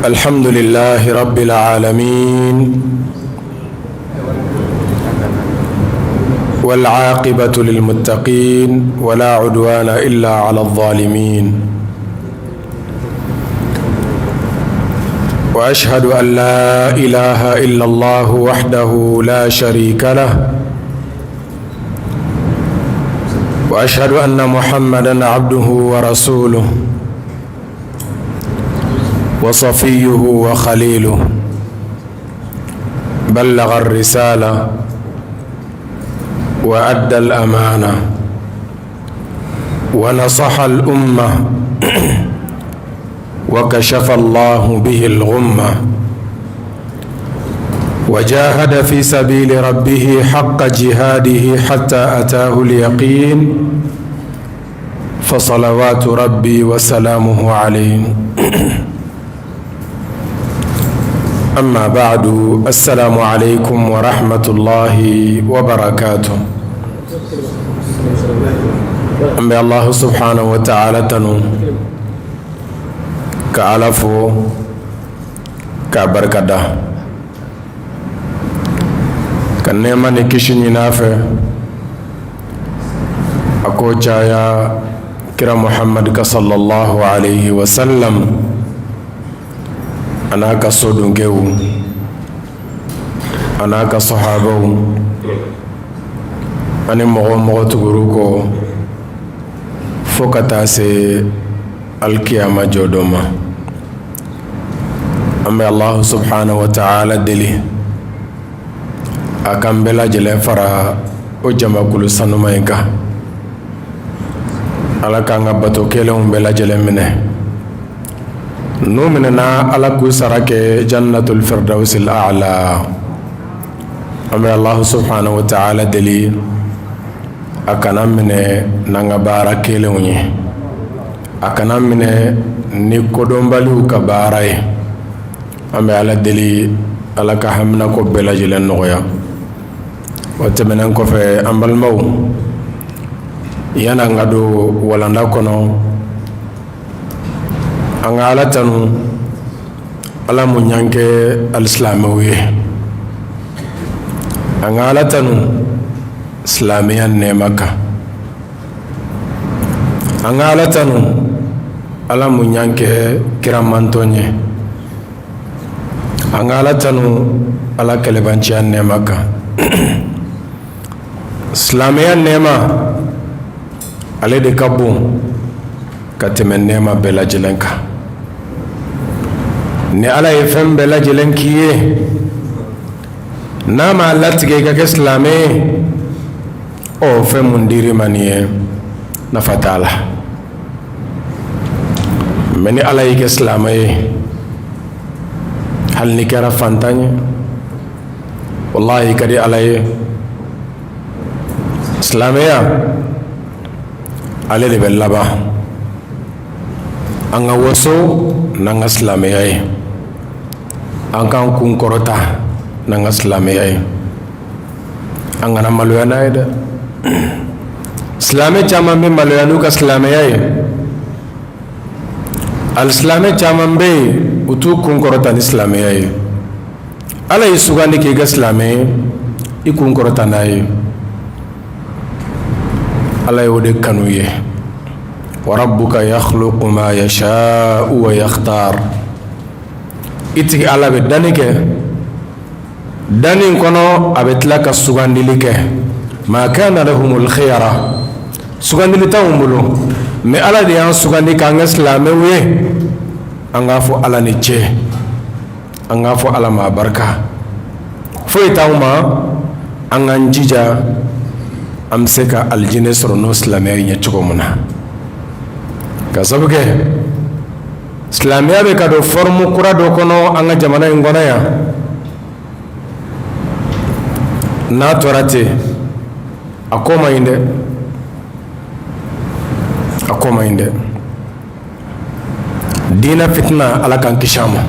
الحمد لله رب العالمين والعاقبة للمتقين ولا عدوان إلا على الظالمين وأشهد أن لا إله إلا الله وحده لا شريك له وأشهد أن محمدا عبده ورسوله وصفيه وخليله بلغ الرسالة وأدى الأمانة ونصح الأمة وكشف الله به الغمة وجاهد في سبيل ربه حق جهاده حتى أتاه اليقين فصلوات ربي وسلامه عليه أما بعد السلام عليكم ورحمة الله وبركاته An bɛ Alahu subahana watala tanu ka Ala fo k'a barikada ka nɛɛma ni kisi ɲini a fɛ a k'o caya kira Muhamadu kan salalahu alehi wasalam a n'a ka sodunkɛw a n'a ka sahabaw ani mɔgɔ o mɔgɔ tugur'u kɔ fo ka taa se alikiyama jɔdon ma. An bɛ Alahu subahana wataala deli a k'an bɛɛ lajɛlen fara o jamakulu sanuma in kan. Ala k'an ka bato kɛlenw bɛɛ lajɛlen minɛ. N'u minɛna, Ala k'u sara kɛ jannatul firdausil a'la. An bɛ Alahu subahana wataala deli a kan'an minɛ n'an ka baara kɛlenw ye, a kan'an minɛ ni kodɔnbaliw ka baara ye. An bɛ Ala deli, Ala ka haminako bɛɛ lajɛlen nɔgɔya. O tɛmɛnen kɔfɛ, an balimaw, yan'an ka don walanda kɔnɔ, an ka Ala tanu, Ala mun y'an kɛ alisilamɛw ye. An ka Ala tanu silamɛya nɛɛma kan. An ka Ala tanu, Ala mun y'an kɛ kira mantɔn ye. An ka Ala tanu Ala kɛlɛbanciya nɛɛma kan. Silamɛya nɛɛma, ale de ka bon ka tɛmɛ nɛɛma bɛɛ lajɛlen kan. Ni Ala ye fɛn bɛɛ lajɛlen k'i ye, n'a m'a latigɛ i ka kɛ silamɛ ye, ɔ fɛn mun dir'i ma nin ye, nafa t'a la. Mais ni Ala y'i kɛ silamɛ ye, hali n'i kɛra fantan ye, walahi i ka di Ala ye. Silamɛya, ale de bɛ laban. An ka waso n'an ka silamɛya ye, an k'an kun kɔrɔta n'an ka silamɛya ye, an kana maloya n'a ye dɛ. Silamɛ caman bɛ maloya n'u ka silamɛya ye. Alisilamɛ caman bɛ yen, u t'u kun kɔrɔta ni silamɛya ye. Ala y'i sugandi k'i kɛ silamɛ ye, i kun kɔrɔta n'a ye. Ala y'o de kanu ye. Wa rabbuka yakhluqu ma yasha'u wa yakhtar. I tigi Ala bɛ danni kɛ, danni kɔnɔ a bɛ tila ka sugandili kɛ. Ma kana lahumul khiyara, sugandili t'anw bolo, mais Ala de y'an sugandi k'an kɛ silamɛw ye. An k'a fɔ Ala ni ce, an k'a fɔ Ala ma barika. Foyi t'anw ma, an k'an jija an bɛ se ka alijinɛ sɔrɔ n'o silamɛya ɲɛ cogo min na. Ka sabu kɛ silamɛya bɛ ka don forme kura dɔ kɔnɔ an ka jamana in kɔnɔ yan. N'a tora ten, a ko man ɲi dɛ, a ko man ɲi dɛ. Diinɛ fitina, Ala k'an kisi a ma.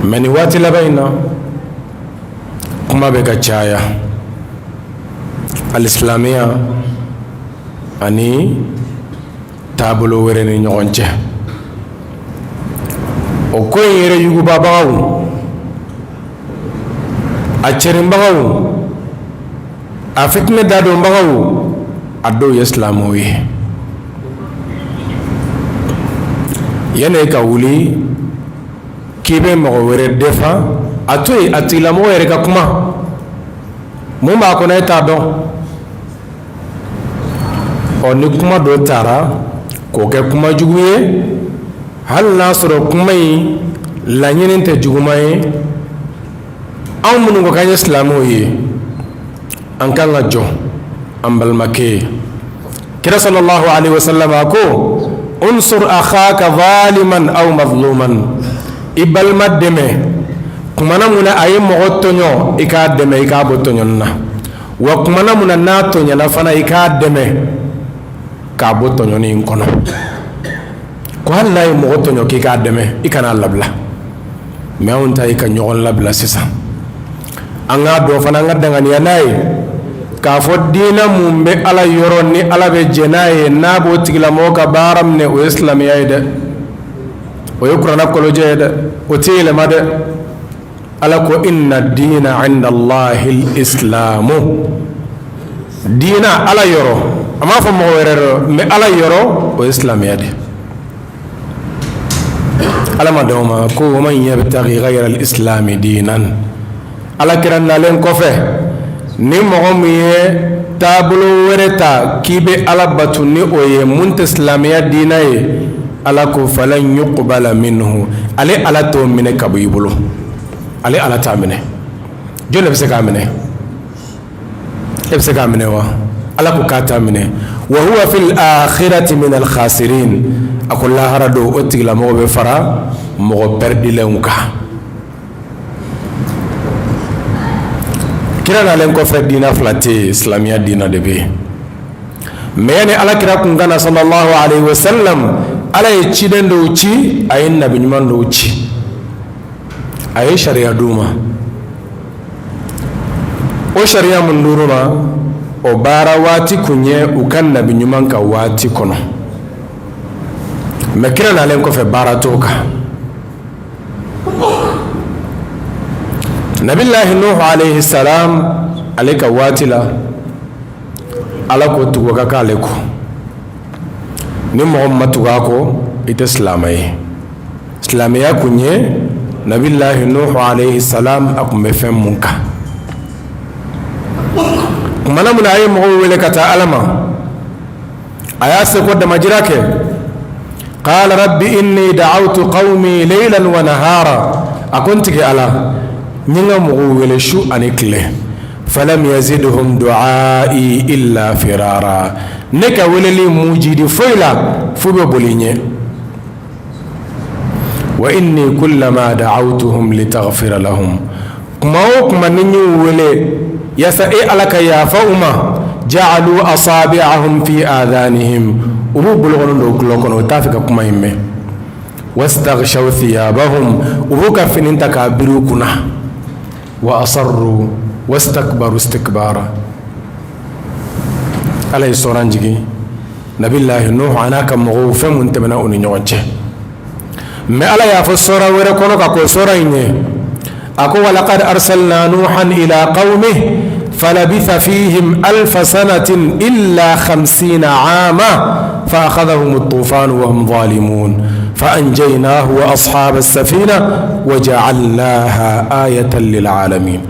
Mais nin waati laban in na, kuma bɛ ka caya alisilamɛya ani taabolo wɛrɛ ni ɲɔgɔn cɛ. O ko in yɛrɛ yugubabagaw, a cɛrinbagaw, a fitinɛ dadonbagaw, a dɔw ye silamɛw ye. Yanni e ka wuli k'i bɛ mɔgɔ wɛrɛ défend, a to yen a tigilamɔgɔ yɛrɛ ka kuma. Mun b'a kɔnɔ, e t'a dɔn. Ɔ, ni kuma dɔ taara k'o kɛ kuma jugu ye, hali n'a sɔrɔ kuma in laɲini tɛ juguman ye, anw minnu ko k'an ye silamɛw ye, an kan ka jɔ an balimakɛ ye. Kira sallallahu alaihi wasallam a ko: unsur akhaka zaliman aw mazluman. I balima dɛmɛ kumana mun na a ye mɔgɔ tɔɲɔ, i k'a dɛmɛ, i k'a bɔ tɔɲɔni na. Wa kumana mun na n'a tɔɲɔna fana, i k'a dɛmɛ k'a bɔ tɔɲɔni in kɔnɔ. Ko hali n'a ye mɔgɔ tɔɲɔ, k'i k'a dɛmɛ, i kan'a labila. Mais anw ta ye ka ɲɔgɔn labila sisan. An k'a dɔn fana, an ka danganiya n'a ye k'a fɔ diinɛ mun bɛ Ala yɔrɔ, ni Ala bɛ jɛn n'a ye, n'a b'o tigilamɔgɔ ka baara minɛ, o ye silamɛya ye dɛ. O ye kuranɛ kɔlɔjɛ ye dɛ, o tɛ yɛlɛma dɛ. Ala ko: inna diina inda Allahi islamu. Diina Ala yɔrɔ, a m'a fɔ mɔgɔ wɛrɛ yɔrɔ, mais Ala yɔrɔ, o ye silamɛya de. Ala ma d'aw ma ko wa man yabtaghi ghayra al-islami diinan. Ala kira nalen kɔfɛ, ni mɔgɔ min ye taabolo wɛrɛ ta k'i bɛ Ala batu ni o ye, mun tɛ silamɛya diina ye, Ala ko: falan yuqbala minhu. Ale Ala t'o minɛ ka bɔ i bolo. Ale Ala t'a minɛ. Jɔn de bɛ se k'a minɛ? E bɛ se k'a minɛ wa? Ala ko k'a t'a minɛ. Wa huwa fil akhirati min al khasirin. A ko lahara don, o tigilamɔgɔ bɛ fara mɔgɔ pɛrɛdilenw kan. Kira nalen kɔfɛ, diina fila tɛ yen, silamɛya diina de bɛ yen. Mais yanni Ala kira kun ka na sallallahu alaihi wasallam, Ala ye ciden dɔw ci, a ye nabi ɲuman dɔw ci, a ye sariya d'u ma. O sariya mun d'u ma, o baara waati kun ye u ka nabi ɲuman ka waati kɔnɔ. Mais kira nalen kɔfɛ, baara t'o kan. Nabilahi Nuhu alayhi salam, ale ka waati la, Ala ko tugu ka k'ale kɔ. Ni mɔgɔ ma tugu a kɔ, i tɛ silamɛ ye. Silamɛya kun ye nabilahi Nuhu alayhi salam, a kun bɛ fɛn mun kan. Kumana mun na a ye mɔgɔw wele ka taa Ala ma, a y'a seko damajira kɛ. Qala rabbi inni da'awtu qawmi laylan wa nahara. A ko n tigi Ala, n ye n ka mɔgɔw wele su ani tile. Falam yazidhum du'ai illa firara. Ne ka weleli m'u jidi foyi la, f'u bɛ boli ɲɛ. Wa inni kullama da'awtuhum litaghfira lahum. Kuma o kuma ni n y'u wele yaasa e Ala ka yafa u ma, ja'alu asabi'ahum fi adhanihim. U b'u bolokɔni don tulo kɔnɔ, u t'a fɛ ka kuma in mɛn. Wastaghshaw thiyabahum. U b'u ka fini ta k'a biri u kunna. Wa asarru wastakbaru istikbara. Ala ye sɔran jigin nabilahi Nuhu a n'a ka mɔgɔw, fɛn mun tɛmɛna u ni ɲɔgɔn cɛ. Mais Ala y'a fɔ sɔra wɛrɛ kɔnɔ ka kɔn sɔra in ɲɛ, a ko: walaqad arsalna nuhan ila qawmihi falabitha fihim alfa sanatin illa khamsina ama fa akhadhahum at-tufan wa hum zalimun fa anjaynahu wa ashab as-safina wa ja'alnaha ayatan lil alamin.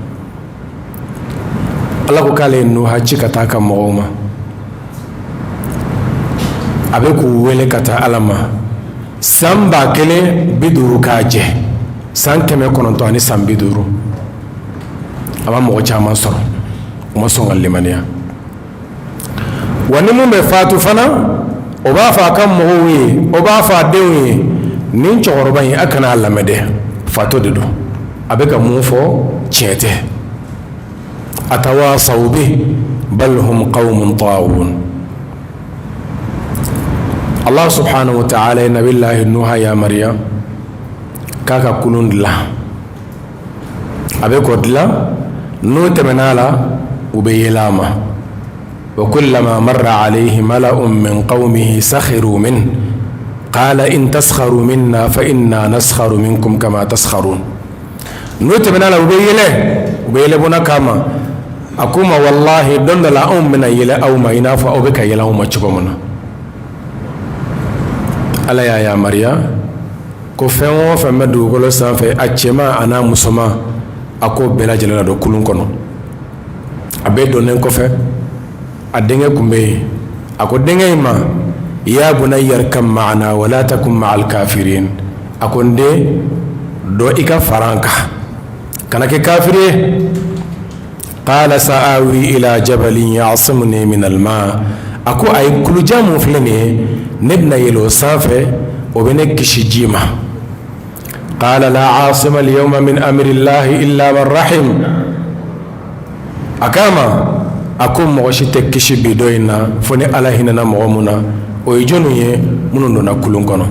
Ala ko k'ale ye Nuha ci ka taa ka mɔgɔw ma, a bɛ k'u wele ka taa Ala ma san 1050 k'a jɛ, san 950. A ma mɔgɔ caman sɔrɔ, u ma sɔn ka limaniya. Wa ni mun bɛ fatu fana, o b'a fɔ a ka mɔgɔw ye, o b'a fɔ a denw ye: nin cɛkɔrɔba in, a kana a lamɛn dɛ, fatɔ de don, a bɛ ka mun fɔ tiɲɛ tɛ. Atawasaw bi bal hum qawmun taghun. Allah subhanahu wa ta'ala ye nabilahi Nuha yamaruya k'a ka kulun dilan. A bɛ k'o dilan, n'o tɛmɛna a la, u bɛ yɛlɛ a ma. Wa kullama marra alayhi mala'un min qawmihi sakhiru min. Qala in taskharu minna fa inna naskharu minkum kama taskharun. N'o tɛmɛna la, u bɛ yɛlɛ, u bɛ yɛlɛ bɔnna kama. A ko ma: wallahi, don dɔ la, anw bɛna yɛlɛ aw ma i n'a fɔ aw bɛ ka yɛlɛ anw ma cogo min na. Ala y'a yamaruya ko fɛn o fɛn bɛ dugukolo sanfɛ, a cɛman a n'a musoman, a k'o bɛɛ lajɛlen na don kulun kɔnɔ. A bɛɛ donnen kɔfɛ, a denkɛ tun bɛ yen. A ko denkɛ in ma: ya bunayya irkab ma'ana wala takun ma'al kafirin. A ko: n den, don i ka fara an kan, kana kɛ kafiri ye. Qala sa'awi ila jabalin ya'simuni min alma. A ko: ayi, kulujan mun filɛ nin ye, ne bɛna yɛlɛ o sanfɛ, o bɛ ne kisi ji ma. Qala la asima al-yawma min amri llahi illa man rahim. A k'a ma, a ko mɔgɔ si tɛ kisi bi don in na fo ni Ala hinɛna mɔgɔ mun na. O ye jɔnw ye? Minnu donna kulun kɔnɔ.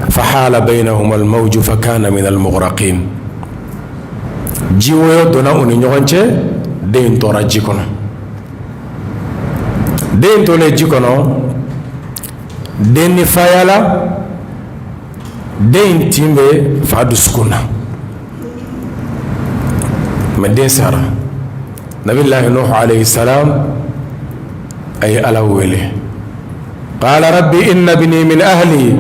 Fahala baynahuma al-mawju fa kana min al-mughraqin. Jiwoyo donna u ni ɲɔgɔn cɛ, den in tora ji kɔnɔ. Den tolen ji kɔnɔ, den ni fayala, den in tin bɛ fa dusukun na, mais den sara. Nabilahi Nuhu alayhi salam, a ye Ala wele: qala rabbi inna ibni min ahli.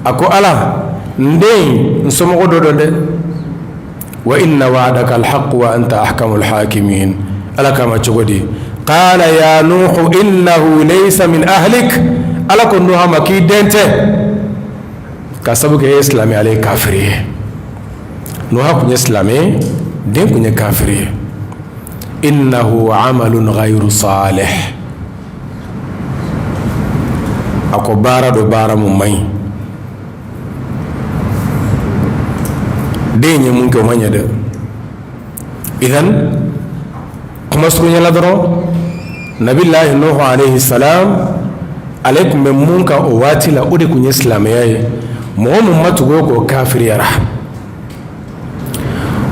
A ko: Ala, n den, n somɔgɔ dɔ don dɛ. Wa inna wa'daka alhaq wa anta ahkamul hakimin. Ala kama cogo di? Qala ya Nuhu innahu laysa min ahlik. Ala ko Nuhu ma k'i den tɛ, ka sabu kɛ e ye silamɛ, ale ye kafiri ye. Nuha tun ye silamɛ, den tun ye kafiri ye. Innahu amalun ghayru salih. A ko baara do, baara mun man ɲi. Den ye mun kɛ, o ma ɲɛ dɛ. Idan, kuma surunya la dɔrɔn, Nabilahi Nuhu alayhi salam, ale tun bɛ mun kan o waati la, o de tun ye silamɛya ye. Mɔgɔ mun ma tugu o kɔ, kafiriyara.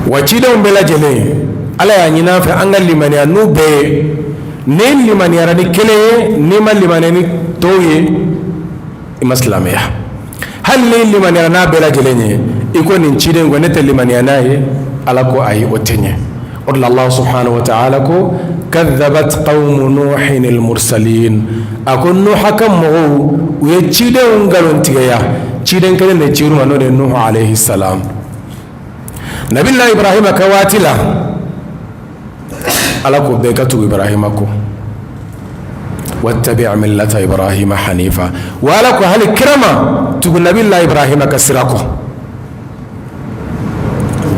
Wa cidenw bɛɛ lajɛlen, Ala y'a ɲini an fɛ an ka limaniya n'u bɛɛ ye. N'i limaniyara ni kelen ye, n'i ma limaniya ni tɔw ye, i ma silamɛya. Hali n'i limaniyara n'a bɛɛ lajɛlen ye, i ko nin ciden ko ne tɛ limaniya n'a ye, Ala ko ayi, o tɛ ɲɛ. O de la, Allah subhanahu wa ta'ala ko: kadhabat qawmu nuhin al-mursalin. A ko Nuha ka mɔgɔw, u ye cidenw nkalontigiya. Ciden kelen de cir'u ma, n'o de ye Nuhu alayhi salam. Nabila Ibrahima ka waati la, Ala ko bɛɛ ka tugu Ibrahima kɔ: wattabi' millata Ibrahima hanifa. Wa Ala ko hali kira ma, tugu Nabila Ibrahima ka sira kɔ.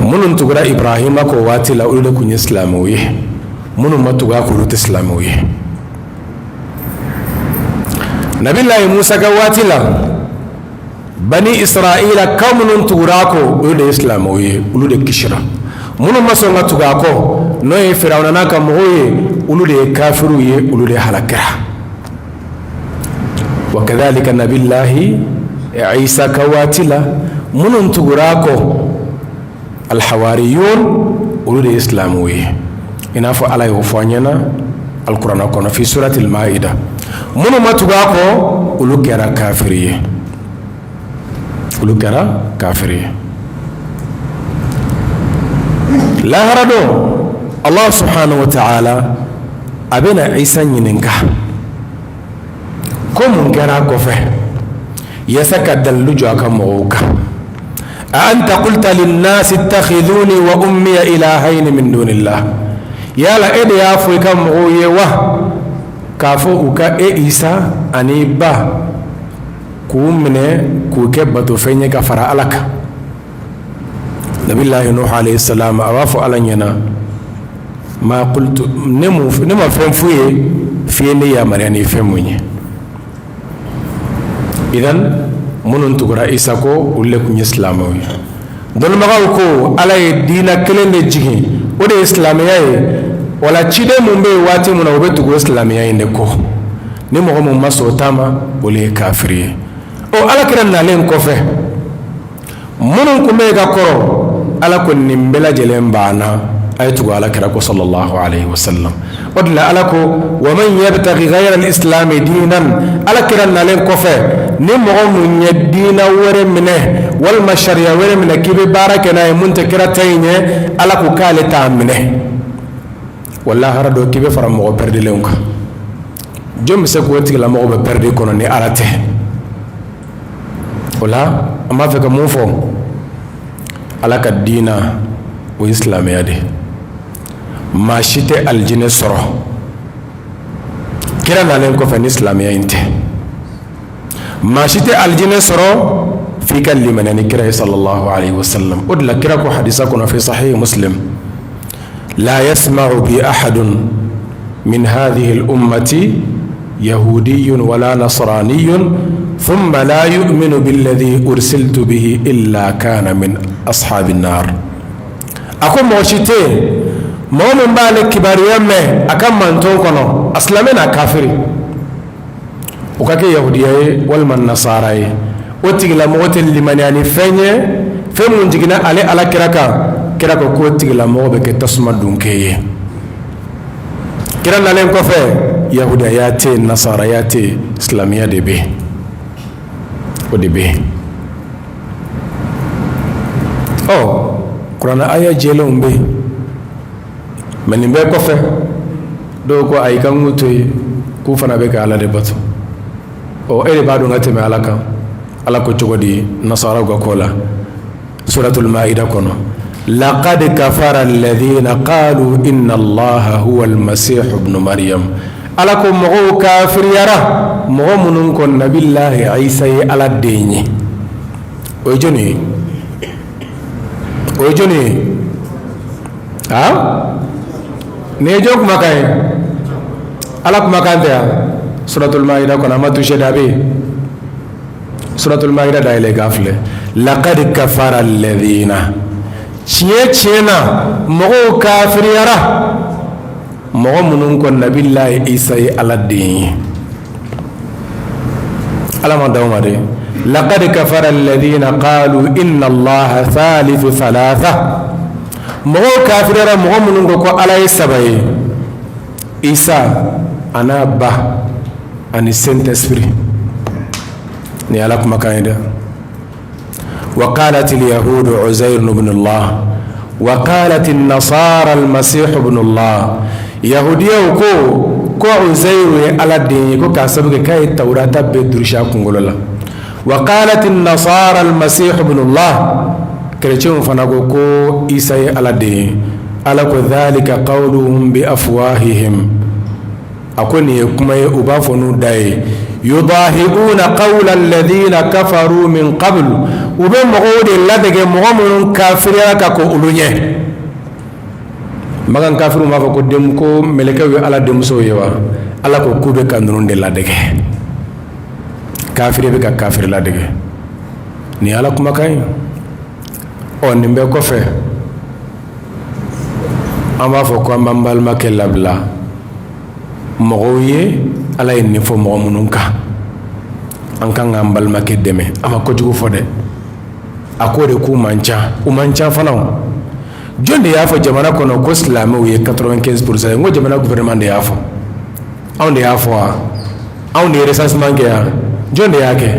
Minnu tugura Ibrahima kɔ waati la, olu de tun ye silamɛw ye. Minnu ma tugu a kɔ, olu tɛ silamɛw ye. Nabilayi Musa ka waati la, Bani Israila ka minnu tugura a kɔ, olu de ye silamɛw ye, olu de kisira. Minnu ma sɔn ka tugu a kɔ, n'o ye Firawuna n'a ka mɔgɔw ye, olu de ye kafiriw ye, olu de halakira. Wa kadhalika Nabilahi Isa ka waati la, minnu tugura a kɔ, alhawariyun, olu de ye silamɛw ye, i n'a fɔ Ala y'o fɔ an ɲɛna alikuranɛ kɔnɔ fi suratil Maida. Minnu ma tugu a kɔ, olu kɛra kafiri ye, olu kɛra kafiri ye. Lahara don, Allah subhanahu wa ta'ala a bɛna Isa ɲininka ko mun kɛra a kɔfɛ, yaasa ka dalilu jɔ a ka mɔgɔw kan. A anta qulta linnasi ittakhidhuni wa ummiya ilahayni min dunillah. Yala e de y'a fɔ i ka mɔgɔw ye wa, k'a fɔ u ka e Isa ani ba k'u minɛ k'u kɛ batofɛn ye ka fara Ala kan? Nabilahi Nuhu alayhi salam, a b'a fɔ Ala ɲɛna: ma qultu, ne ma fɛn f'u ye f'i ye ne yamaruya ni fɛn mun ye. Idan, minnu tugura Isa kɔ, olu de tun ye silamɛw ye. Dɔnnibagaw ko Ala ye diinɛ kelen de jigin, o de ye silamɛya ye. Wala ciden mun bɛ yen waati min na, o bɛ tugu o silamɛya in de kɔ. Ni mɔgɔ mun ma sɔn o ta ma, olu ye kafiri ye. O Ala kira nalen kɔfɛ, minnu tun bɛ yen ka kɔrɔ, Ala ko nin bɛɛ lajɛlen banna. A ye tugu Ala kira kɔ sallallahu alaihi wasallam. O de la Ala ko wa man yabtaghi ghayra al-islami diinan, Ala kira nalen kɔfɛ, ni mɔgɔ mun ye diina wɛrɛ minɛ walima sariya wɛrɛ minɛ k'i bɛ baara kɛ n'a ye mun tɛ kira ta in ye, Ala ko k'ale t'a minɛ. Wa lahara don k'i bɛ fara mɔgɔ pɛrɛdilenw kan. Jɔn bɛ se k'o tigilamɔgɔ bɛ pɛrɛdi kɔnɔ ni Ala tɛ? O la an b'a fɛ ka mun fɔ? Ala ka diina, o ye silamɛya de. Maa si tɛ alijinɛ sɔrɔ kira nalen kɔfɛ ni silamɛya in tɛ. Maa si tɛ alijinɛ sɔrɔ f'i ka limaniya ni kira ye sallallahu alaihi wasallam. O de la kira ko hadisa kɔnɔ fi sahih Muslim: la yasma'u bi ahadun min hadhihi al-ummati yahudiyyun wala nasraniyyun thumma la yu'minu billadhi ursiltu bihi illa kana min ashabin nar. A ko mɔgɔ si tɛ yen, mɔgɔ min b'ale kibaruya mɛn a ka manton kɔnɔ, a silamɛ n'a kafiri, o ka kɛ yahudiya ye walima nasara ye, o tigilamɔgɔ tɛ limaniya ni fɛn ye, fɛn mun jiginna ale Ala kira kan. Kira ko k'o tigilamɔgɔ bɛ kɛ tasuma dunkɛ ye. Kira nalen kɔfɛ, yahudiyaya tɛ yen, nasaraya tɛ yen, silamɛya de bɛ yen, o de bɛ yen. Ɔ kuranɛ aya jɛlenw bɛ yen, mɛ nin bɛɛ kɔfɛ, dɔw ko ayi, k'an k'u to yen, k'u fana bɛ ka Ala de bato. Ɔ e de b'a dɔn ka tɛmɛ Ala kan. Ala ko cogo di nasaraw ka ko la suratul Maida kɔnɔ? Laqad kafara alladhina qalu inna Allaha huwa almasih ibn Maryam. Ala ko mɔgɔw kafiriyara, mɔgɔ minnu ko Nabilahi Isa ye Ala den ye. O ye jɔni ye? O ye jɔni ye? A nin ye jɔn kumakan ye? Ala kumakan tɛ yan suratul Maida kɔnɔ? A ma touché da, a bɛ yen. Suratul Maida dayɛlɛ k'a filɛ. Laqad kafara alladhina, tiɲɛ tiɲɛ na mɔgɔw kafiriyara, mɔgɔ minnu ko Nabilahi Isa ye Ala den ye. Ala ma d'aw ma dɛ. Laqad kafara alladhina qalu inna Allaha thalithu thalatha. Mɔgɔw kafiriyara, mɔgɔ minnu ko ko Ala ye saba ye, Isa a n'a ba ani Saint-Esprit. Nin ye Ala kumakan ye dɛ. Wa qalat al-yahud Uzair ibn Allah wa qalat an-nasara al-masih ibn Allah. Yahudiyaw ko ko Uzairu ye Ala den ye, ko k'a sababu kɛ k'a ye Tawurata bɛɛ durusi a kunkolo la. Wa qalat an-nasara al-masih ibn Allah, chrétiens fana ko ko Isa ye Ala den ye. Ala ko dhalika qawluhum bi afwahihim. A ko nin ye kuma ye u b'a fɔ n'u da ye. Yudahi'una qawla alladhina kafaru min qablu. U bɛ mɔgɔw de ladege, mɔgɔ minnu kafiriyara ka kɔn olu ɲɛ. Makan kafiriw b'a fɔ ko den ko mɛlɛkɛw ye Ala denmusow ye wa? Ala ko k'u bɛ ka ninnu de ladege. Kafiri bɛ ka kafiri ladege. Nin ye Ala kumakan ye. Ɔ nin bɛɛ kɔfɛ, an b'a fɔ ko an b'an balimakɛ labila mɔgɔw ye. Ala ye nin fɔ mɔgɔ minnu kan, an kan k'an balimakɛ dɛmɛ. A ma kojugu fɔ dɛ. A ko de k'u man ca, u man ca fana. Jɔn de y'a fɔ jamana kɔnɔ ko silamɛw ye 95% ye? N ko jamana gouvernement de y'a fɔ? Anw de y'a fɔ wa? Anw de ye recensement kɛ yan? Jɔn de y'a kɛ?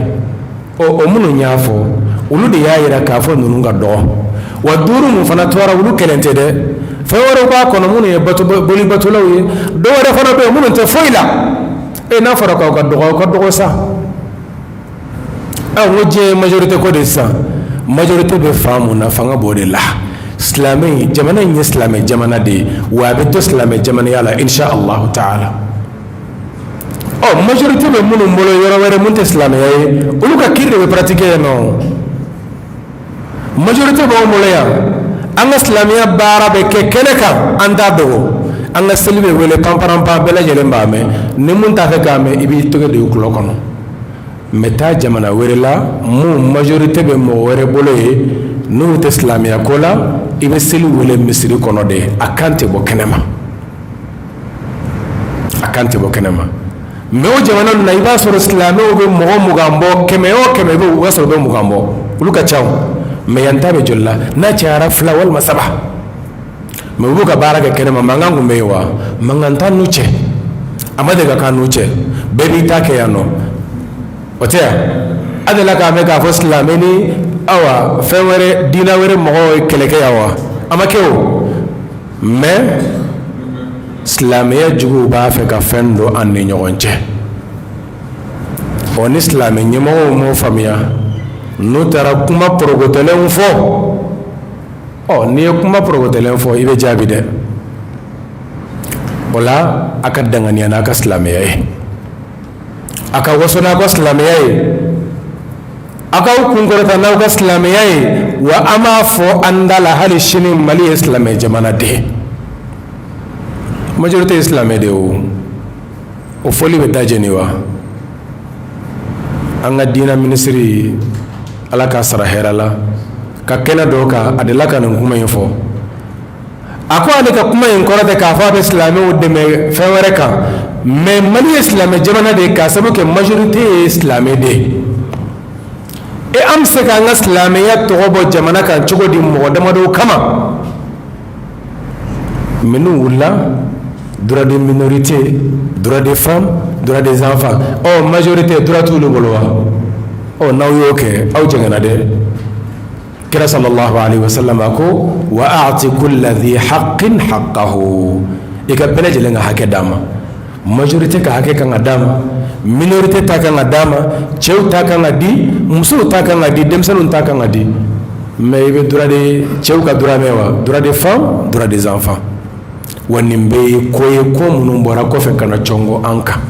Ɔ o minnu y'a fɔ, olu de y'a yira k'a fɔ ninnu ka dɔgɔ wa. Duuru mun fana tora, olu kelen tɛ dɛ. Fɛn wɛrɛw b'a kɔnɔ minnu ye bato boli batolaw ye. Dɔw wɛrɛ fana bɛ yen minnu tɛ foyi la. E n'a fɔra k'aw ka dɔgɔ, aw ka dɔgɔ sa. Ɛ n ko diɲɛ ye majorité ko de. Sisan majorité bɛ fan mun na, fanga b'o de la. Silamɛ jamana in ye silamɛ jamana de ye wa, a bɛ to silamɛ jamanaya la insha Allahu taala. Ɔ majorité bɛ minnu bolo yɔrɔ wɛrɛ mun tɛ silamɛya ye, olu ka kiiri de bɛ pratiquer yen nɔ. Majorité b'anw bolo yan, an ka silamɛya baara bɛ kɛ kɛnɛ kan, an t'a dogo. An ka seli bɛ wele panparanpan, bɛɛ lajɛlen b'a mɛn. Ni mun t'a fɛ k'a mɛn, i b'i tɛgɛ don i kulɔ kɔnɔ. Mɛ taa jamana wɛrɛ la mun majorité bɛ mɔgɔ wɛrɛ bolo ye, n'u tɛ silamɛya ko la, i bɛ seli wele misiri kɔnɔ de, a kan tɛ bɔ kɛnɛma, a kan tɛ bɔ kɛnɛma. Mɛ o jamana ninnu na, i b'a sɔrɔ silamɛw bɛ mɔgɔ 20 bɔ, 100 o 100 bɛ, o b'a sɔrɔ u bɛ 20 bɔ, olu ka ca. O mɛ yan ta bɛ joli la? N'a cayara, fila walima saba. Mais u b'u ka baara kɛ kɛnɛma, mankan tun bɛ yen wa? Mankan t'an n'u cɛ, a ma deli ka k'an n'u cɛ. Bɛɛ b'i ta kɛ yan nɔ, o tɛ yan. A delila k'a mɛn k'a fɔ silamɛ ni awa fɛn wɛrɛ, diinɛ wɛrɛ mɔgɔw ye kɛlɛ kɛ yan wa? A ma kɛ o. Mais silamɛya juguw b'a fɛ ka fɛn don an ni ɲɔgɔn cɛ. Ɔ, ni silamɛ ɲɛmɔgɔw m'o faamuya, n'u taara kuma porokotɔlenw fɔ, ɔ, n'i ye kuma porokotɔlen fɔ, i bɛ jaabi dɛ. O la, a ka danganiya n'a ka silamɛya ye, a ka waso n'a ka silamɛya ye, a k'aw kun kɔrɔta n'aw ka silamɛya ye. Wa an b'a fɔ an da la hali sini, Mali ye silamɛ jamana de ye, majorité ye silamɛ de ye. O fɔli bɛ da jeni wa? An ka diinɛ minisiri, Ala k'a sara hɛrɛ la, ka kɛnɛ dɔ kan, a delila ka nin kuma in fɔ. A ko ale ka kuma in kɔrɔ tɛ k'a fɔ a bɛ silamɛw dɛmɛ fɛn wɛrɛ kan, mais Mali ye silamɛ jamana de ye, k'a sababu kɛ majorité ye silamɛ de ye. E, an bɛ se k'an ka silamɛya tɔgɔ bɔ jamana kan cogo di mɔgɔ damadɔw kama minnu wulila? Droit des minorités, droit des femmes, droit des enfants. Ɔ, majorité, droit t'olu bolo wa? Ɔ, n'aw y'o kɛ, aw jɛngɛnna dɛ. Kira sallallahu alaihi wasallam a ko: wa a'ti kulla dhi haqqin haqqahu. I ka bɛɛ lajɛlen ka hakɛ d'a ma. Majorité ka hakɛ kan ka d'a ma, minorité ta kan ka d'a ma, cɛw ta kan ka di, musow ta kan ka di, denmisɛnninw ta kan ka di. Mais i bɛ droit de cɛw ka droit mɛn wa? Droit des femmes, droit des enfants. Wa nin bɛɛ ye ko ye, ko minnu bɔra kɔfɛ ka na cɔngɔ an kan,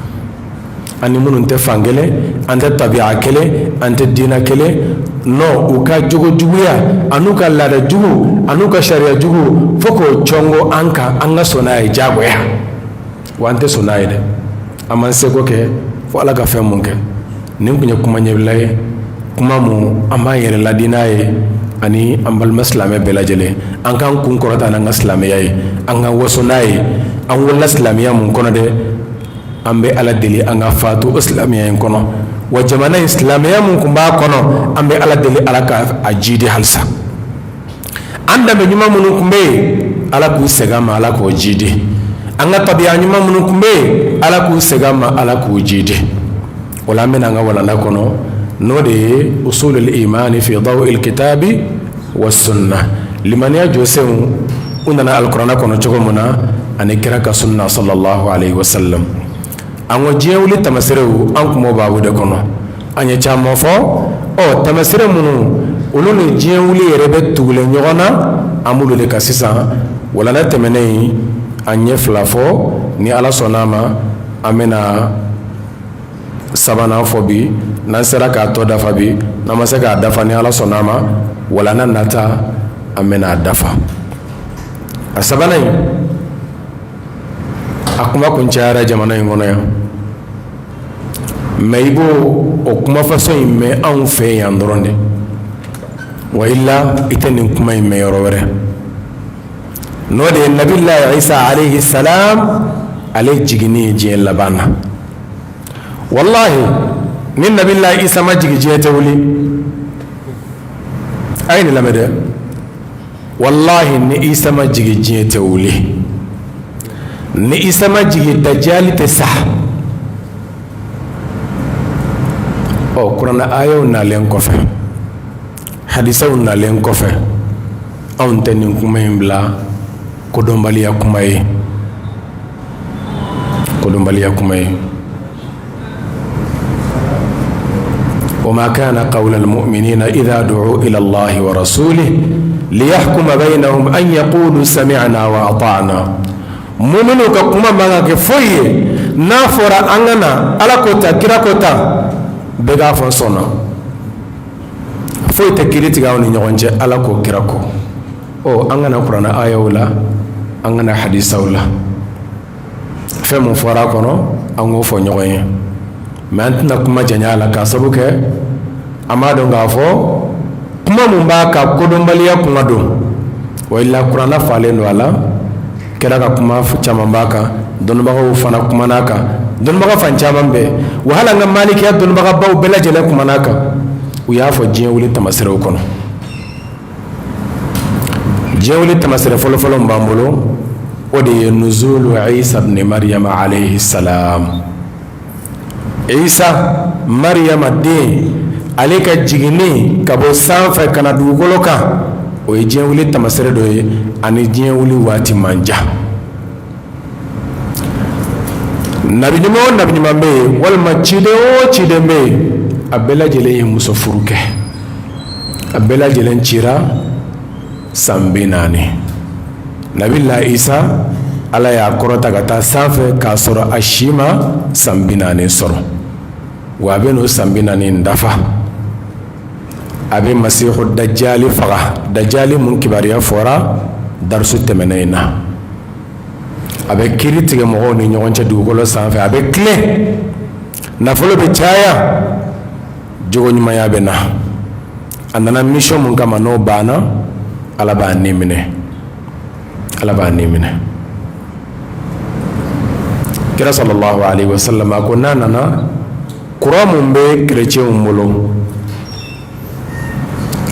ani minnu tɛ fan kelen, an tɛ tabiya kelen, an tɛ diinɛ kelen. Non, u ka jogo juguya an'u ka laada jugu an'u ka sariya jugu, fo k'o cɔngɔ an kan, an ka sɔn n'a ye diyagoya. Wa an tɛ sɔn n'a ye dɛ. An m'an seko kɛ fo Ala ka fɛn mun kɛ. Nin tun ye kuma ɲɛbila ye, kuma mun an b'an yɛrɛ ladi n'a ye ani an balima silamɛ bɛɛ lajɛlen. An k'an kun kɔrɔta n'an ka silamɛya ye, an ka waso n'a ye. An wolola silamɛya mun kɔnɔ dɛ, an bɛ Ala deli an ka fatu o silamɛya in kɔnɔ. Wa jamana in, silamɛya mun tun b'a kɔnɔ, an bɛ Ala deli Ala ka a jidi halisa. An danbe ɲuman minnu tun bɛ yen, Ala k'u segin an ma, Ala k'o jidi. An ka tabiya ɲuman minnu tun bɛ yen, Ala k'u segin an ma, Ala k'u jidi. O la, an bɛna an ka walanda kɔnɔ, n'o de ye usulul imani fi daw'il kitabi wa sunna, limaniya jɔsenw, u nana alikuranɛ kɔnɔ cogo min na ani kira ka sunna sallallahu alaihi wasallam. An ko diɲɛ wuli tamaserew, an kun b'o baabu de kɔnɔ. An ye caman fɔ. Ɔ, tamasere minnu, olu ni diɲɛ wuli yɛrɛ bɛ tugulen ɲɔgɔn na, an b'olu de kan sisan. Walanda tɛmɛnen, an ye fila fɔ. Ni Ala sɔnna a ma, an bɛna sabanan fɔ bi. N'an sera k'a tɔ dafa bi, n'an ma se k'a dafa, ni Ala sɔnna a ma, walanda nata, an bɛna a dafa. A sabanan in, a kuma kun cayara jamana in kɔnɔ yan, mais i b'o o kuma façon in mɛn anw fɛ yan dɔrɔn de. Wa illa, i tɛ nin kuma in mɛn yɔrɔ wɛrɛ. N'o de ye Nabilayi Isa alayhi salam, ale jiginni ye diɲɛ laban na. Walahi, ni Nabilayi Isa ma jigin, diɲɛ tɛ wuli. A ye nin lamɛn dɛ. Walahi, ni Isa ma jigin, diɲɛ tɛ wuli. Ni Isa ma jigin, Dajali tɛ sa. Ɔ, kuranɛ ayaw nalen kɔfɛ, hadisaw nalen kɔfɛ, anw tɛ nin kuma in bila kodɔnbaliya kuma ye, kodɔnbaliya kuma ye. Wa ma kana qawla almu'minina idha du'u ila Allahi wa rasulihi liyahkuma bainahum an yaqulu sami'na wa ata'na. Mu'minu ka kuma man ka kɛ foyi ye. N'a fɔra an ka na, Ala ko ta, kira ko ta, bɛɛ k'a fɔ n sɔnna. Foyi tɛ kiiri tigɛ aw ni ɲɔgɔn cɛ Ala ko, kira ko. Ɔ, an ka na kuranɛ ayaw la, an ka na hadisaw la. Fɛn mun fɔra a kɔnɔ, an k'o fɔ ɲɔgɔn ye. Mais an tɛna kuma janya a la, k'a sabu kɛ an b'a dɔn k'a fɔ kuma mun b'a ka kodɔnbaliya kuma don. Wa illa, kuranɛ falen don a la, kira ka kuma caman b'a kan, dɔnnibagaw fana kumana a kan, dɔnnibaga fan caman bɛɛ. Wa hali an ka malikiya dɔnnibagabaw bɛɛ lajɛlen kumana a kan. U y'a fɔ diɲɛ wuli tamaserew kɔnɔ. Diɲɛ wuli tamasere fɔlɔfɔlɔ min b'an bolo, o de ye nuzulu Isa ibn Maryama alayhi salam. Isa Maryama den, ale ka jiginni ka bɔ sanfɛ ka na dugukolo kan, o ye diɲɛ wuli tamasere dɔ ye, ani diɲɛ wuli waati man jan. Nabi ɲuman o nabi ɲuman bɛ yen, walima ciden o ciden bɛ yen, a bɛɛ lajɛlen ye muso furu kɛ, a bɛɛ lajɛlen cira san 40. Nabila Isa, Ala y'a kɔrɔta ka taa sanfɛ k'a sɔrɔ a si ma san 40 sɔrɔ, wa a bɛ n'o san 40 in dafa, a bɛ masihu dajali faga, dajali mun kibaruya fɔra darisu tɛmɛnen in na. A bɛ kiiri tigɛ mɔgɔw ni ɲɔgɔn cɛ dugukolo sanfɛ, a bɛ tilen, nafolo bɛ caya, jogo ɲumanya bɛ na. A nana mission mun kama, n'o banna, Ala b'a ni minɛ, Ala b'a ni minɛ. Kira sallallahu alaihi wasallam a ko n'a nana, croix mun bɛ kerecɛnw bolo,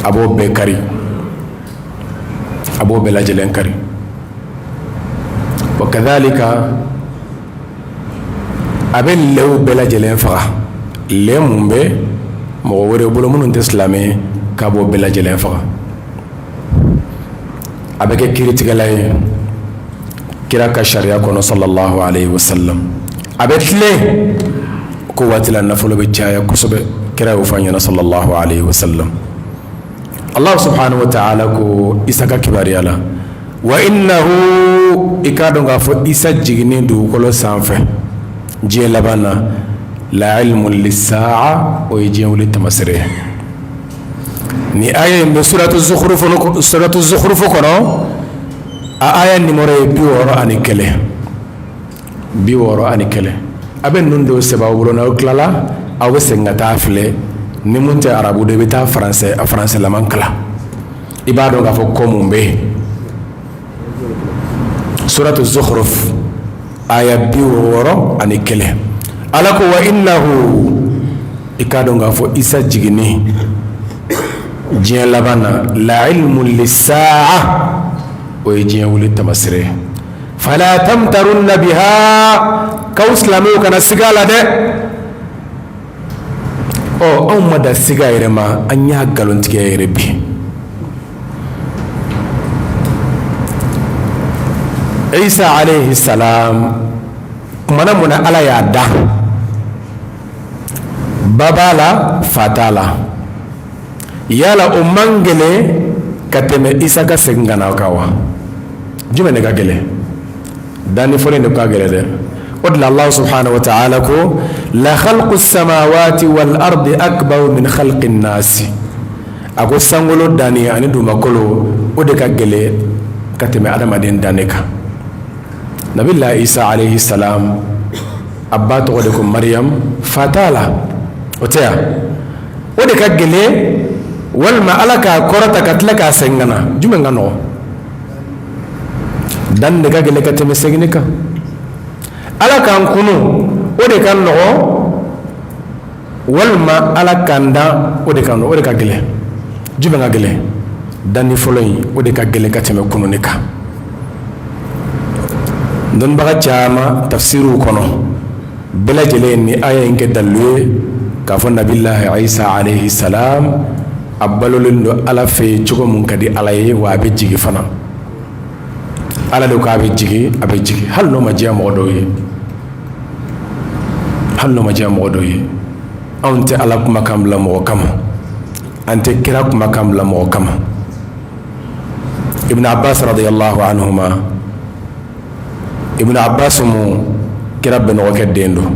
a b'o bɛɛ kari, a b'o bɛɛ lajɛlen kari. Wa kadhalika, a bɛ lɛw bɛɛ lajɛlen faga, lɛ mun bɛ mɔgɔ wɛrɛ bolo minnu tɛ silamɛ ye, k'a b'o bɛɛ lajɛlen faga. A bɛ kɛ kiiritigɛla ye kira ka sariya kɔnɔ sallallahu alaihi wasallam. A bɛ tilen ko waati la, nafolo bɛ caya kosɛbɛ. Kira y'o fɔ an ɲɛna sallallahu alaihi wasallam. Allah subhanahu wa ta'ala ko Isa ka kibaruya la: wa innahu, i k'a dɔn k'a fɔ Isa jiginnen dugukolo sanfɛ diɲɛ laban na, la ilmun lissaa, o ye diɲɛ wuli tamasere ye. Ni aya in bɛ suratu Zukhruf, suratu Zukhruf kɔnɔ, a aya numéro ye 61, 61. A bɛ ninnu dɔw sɛbɛn aw bolo, n'aw tilala, aw bɛ segin ka taa filɛ. Ni mun tɛ arabu dɔn, i bɛ taa faransɛ, a faransɛlaman kalan, i b'a dɔn k'a fɔ ko mun bɛ yen. Suratu Zukhruf, aya 61, Ala ko: wa innahu, i k'a dɔn k'a fɔ Isa jiginni diɲɛ laban na, la ilmun lissaa, o ye diɲɛ wuli tamasere ye. Fala tamtarunna biha, k'aw silamɛw kana siga a la dɛ. Ɔ, anw ma da siga yɛrɛ ma, an y'a nkalontigiya yɛrɛ bi. Isa alayhi salam, kumana mun na Ala y'a da, ba b'a la, fa t'a la, yala o man gɛlɛn ka tɛmɛ Isa ka segin ka na kan wa? Jumɛn de ka gɛlɛn? Danni fɔlɔ de ka gɛlɛn dɛ. O de la Allah subhanahu wa ta'ala ko: la khalqu samawati wal ardi akbar min khalqi nasi. A ko sankolo danni ani dugumakolo, o de ka gɛlɛn ka tɛmɛ adamaden danni kan. Nabila Isa alayhi salam, a ba tɔgɔ de ko Mariam, fa t'a la, o tɛ yan? O de ka gɛlɛn walima Ala k'a kɔrɔta ka tila k'a segin ka na, jumɛn ka nɔgɔn? Dan de ka gɛlɛn ka tɛmɛ seginni kan. Ala k'an kunu, o de ka nɔgɔn walima Ala k'an dan, o de ka nɔgɔn, o de ka gɛlɛn? Jumɛn ka gɛlɛn? Danni fɔlɔ in, o de ka gɛlɛn ka tɛmɛ kununi kan. Dɔnnibaga caman tafsiriw kɔnɔ, bɛɛ lajɛlen ni aya in kɛ dalilu ye k'a fɔ nabilahi Isa alayhi salam, a balolen don Ala fɛ yen cogo mun ka di Ala ye, wa a bɛ jigin fana. Ala de ko a bɛ jigin, a bɛ jigin, hali n'o ma diya mɔgɔ dɔw ye, hali n'o ma diya mɔgɔ dɔw ye. Anw tɛ Ala kumakan bila mɔgɔ kama, an tɛ kira kumakan bila mɔgɔ kama. Ibn Abbas radiyallahu anhuma, Ibn Abbas mu kira bɛnɔgɔkɛ den don,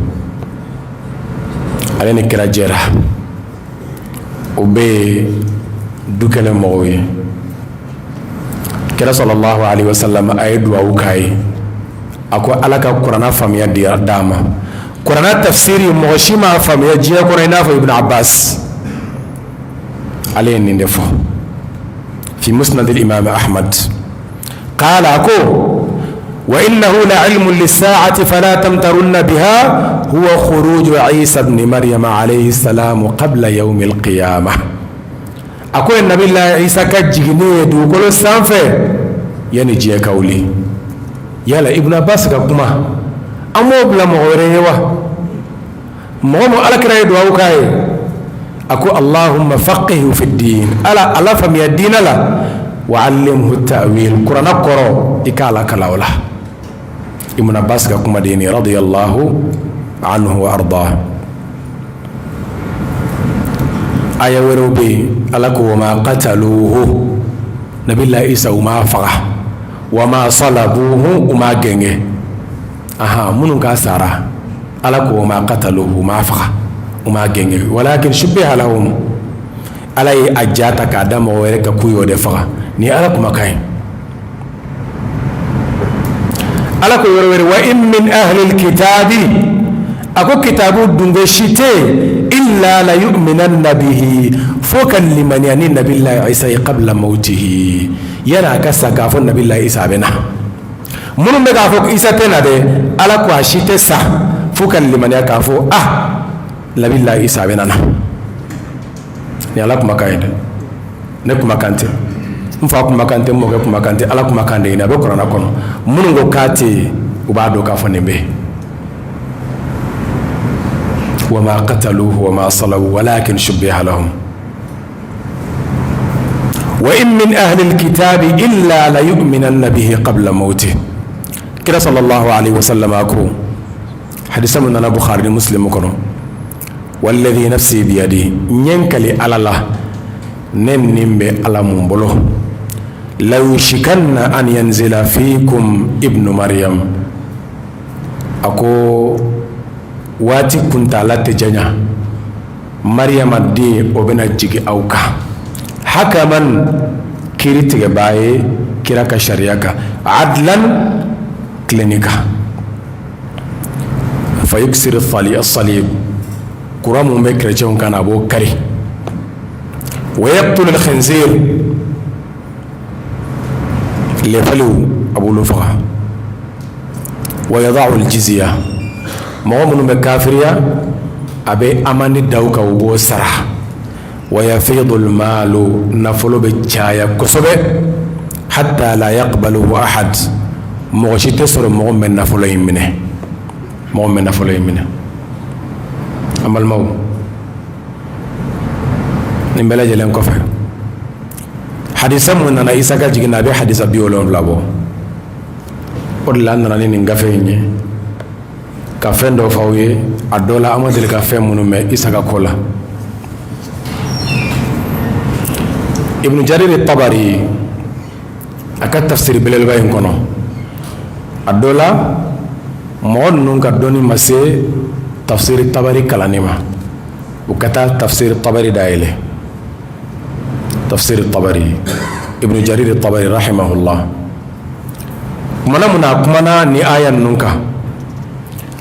ale ni kira jɛra, o bɛɛ ye du kelen mɔgɔw ye. Kira sallallahu alaihi wasallam a ye duwawu k'a ye, a ko Ala ka kuranna faamuya d'a ma. Kuranna tafsiri, mɔgɔ si m'a faamuya diɲɛ kɔnɔ i n'a fɔ Ibn Abbas. Ale ye nin de fɔ fi musnad al-imam Ahmad, qala, ko: wa innahu la ilmun lis-sa'ati fala tamtarunna biha, huwa khuruju Isa ibn Maryam alayhi salam qabla yawm al-qiyamah. A ko ye nabila Isa ka jiginni ye dugukolo sanfɛ. Yanni diɲɛ ka wuli, yala Ibn Abbas ka kuma, an b'o bila mɔgɔ wɛrɛ ye wa? Mɔgɔ min Ala kira ye dugawu k'a ye, a ko allahumma faqihu fi din, Ala, a lafaamuya diinɛ la, wa allimhu ta'wil, kuranɛ kɔrɔ i k'a lakalan o la. Ibn Abbas ka kuma de ye nin, radiyallahu anhu wa arda. Aya wɛrɛw bɛ yen, Ala ko wa ma qataluhu, nabila Isa u m'a faga, wa ma salabuhu, u m'a gɛngɛ. Aha, minnu k'a sara, Ala ko wa ma qataluhu, u m'a faga, u m'a gɛngɛ, walakin shubbiha lahum, Ala ye a ja ta k'a da mɔgɔ wɛrɛ kan k'u y'o de faga. Nin ye Ala kumakan ye. Ala ko yɔrɔ wɛrɛ, wa in min ahlil kitabi, a ko kitabu dunge si tɛ yen, illa la yu'minanna bihi, fo ka limaniya ni nabila Isa ye, qabla mawtihi, yanni a ka sa, k'a fɔ nabila Isa bɛ na. Minnu bɛ k'a fɔ ko Isa tɛ na dɛ, Ala ko a si tɛ sa fo ka limaniya k'a fɔ ah, nabila Isa bɛ na. Nin Ala kumakan ye dɛ, ne kumakan tɛ, n fa kumakan tɛ, n mɔkɛ kumakan tɛ, Ala kumakan de ye. A bɛ kuranɛ kɔnɔ. Minnu ko k'a tɛ yen, u b'a dɔn k'a fɔ nin bɛ yen. Wa ma qataluhu wa ma salabu walakin shubbiha lahum, wa in min ahli alkitabi illa la yu'minanna bihi qabla mawtih. Kira sallallahu alaihi wasallam ko, hadisa min nana Bukhari ni Muslim kɔnɔ, walladhi nafsi biyadi, n ye n kali Ala la, ne nin bɛ Ala mun bolo, la yushikanna an yanzila fikum ibnu Maryam, a ko waati kuntaala tɛ janya, Mariyama den o bɛna jigin aw kan, hakaman, kiri tigɛbaa ye kira ka sariya kan, adlan, tilenni kan, fa yuksiru salib, kura mun bɛ kerecɛnw kan, a b'o kari, wa yaqtulu al-khinzir, lɛfaliw a b'olu faga, wa yada'u al-jizya, mɔgɔ minnu bɛ kafiriya, a bɛ amandi da u kan, u b'o sara, wa yafidu al-malu, nafolo bɛ caya kosɛbɛ, hatta la yaqbaluhu ahad, mɔgɔ si tɛ sɔrɔ mɔgɔ min bɛ nafolo in minɛ, mɔgɔ min bɛ nafolo in minɛ. An balimaw, nin bɛɛ lajɛlen kɔfɛ, hadisa mun nana Isa ka jigin na, a bɛ hadisa 70 bɔ. O de la an nana ni nin gafe in ye ka fɛn dɔ f'aw ye, a dɔ la an ma deli ka fɛn minnu mɛn Isa ka ko la. Ibn Jarir Tabari, a ka tafsiri belebeleba in kɔnɔ, a dɔ la mɔgɔ ninnu ka dɔnni ma se tafsiri Tabari kalanni ma, u ka taa tafsiri Tabari dayɛlɛ. Tafsiri Tabari, Ibn Jarir Tabari rahimahullah, kumana mun na, a kumana ni aya ninnu kan,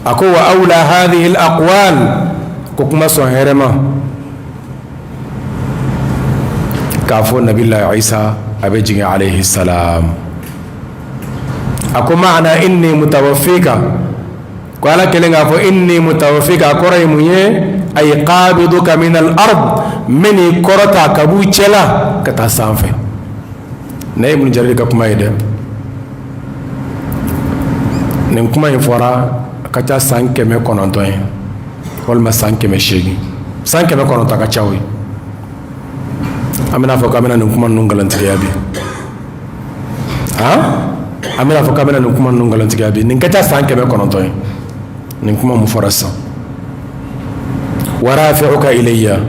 a ko wa awla hadhihi al-aqwal, ko kuma sɔn hɛrɛma k'a fɔ nabila Isa a bɛ jigin alayhi salam. A ko maana inni mutawaffika, ko Ala kelen k'a fɔ inni mutawaffika, a kɔrɔ ye mun ye? Ay qabiduka min al-ard, n bɛn'i kɔrɔta ka b'u cɛla ka taa sanfɛ. Ne ye Ibn Jarir ka kuma ye dɛ. Nin kuma in fɔra a ka ca san 900 ye, walima san 800, san 900 ka ca o ye. An bɛna fɔ k'an bɛna nin kuma ninnu nkalontigiya bi, han, an bɛna fɔ k'an bɛna nin kuma ninnu nkalontigiya bi. Nin ka ca san 900 ye, nin kuma mun fɔra sisan. Wa rafi'uka ilayya,